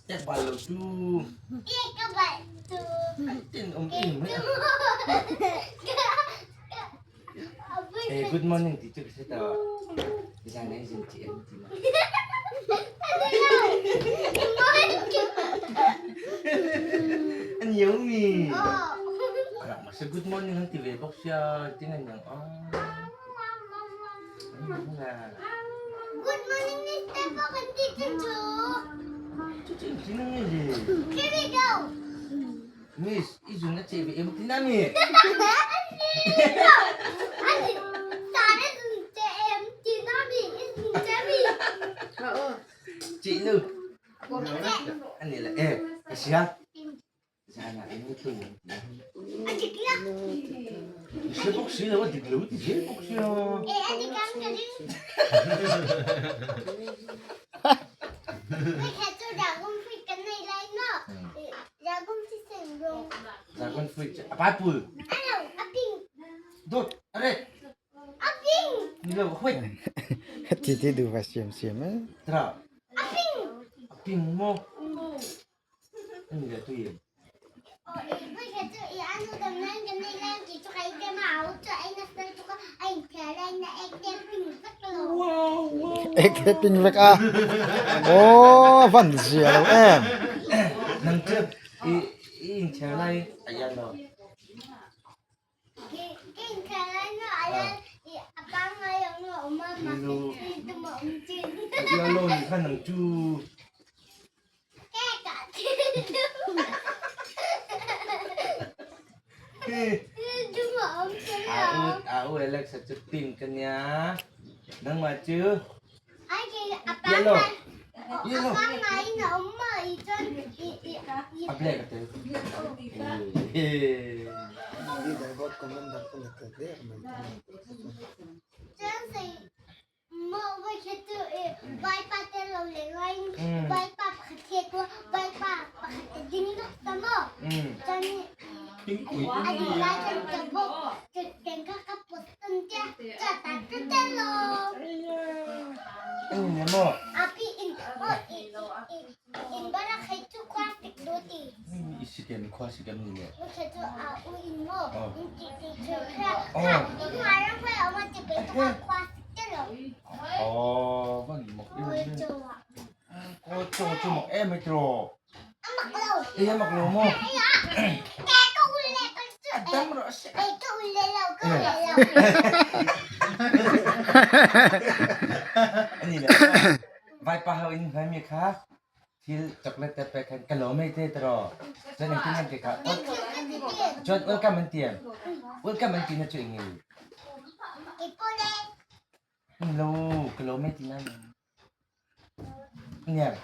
Ek bal lo chu. Ek ka bal chu. Tin om in mai. Eh, good morning ti chu ka ta. Zan ai zin chi em ti na. An yêu mi. Anak masa good morning han ti ve bawk sia tin an yang a. Good morning ni step kan ti chu chu. Chu chu tin nge le. Here we go. Miss, i zun a che ve em tin ami. Chị nu. Anh này là e, cái gì á? Zan ah in tlung Si bawk si lo a dik lo ti zel bawk sia. Dragon fruit a purple. Dot a red. Ni lo a white. Ti ti duh va siam siam e. Tra. A pink maw? Ek te ping vek a. Aw van zia lo em. Nang chu i inchhir lai a ian lo. A ian lo nih kha nang chu. A u Alexa chu pink ka nia. Nangmah chu yellow. Yellow. A black a tel. Vaipa ho in hmai mi kha thil chocolate te pek khan ka lawm hei te tiraw cun engtin nan ti kha cun welcome an ti em welcome an ti na cu ing lo ka lawm hei ti na niam.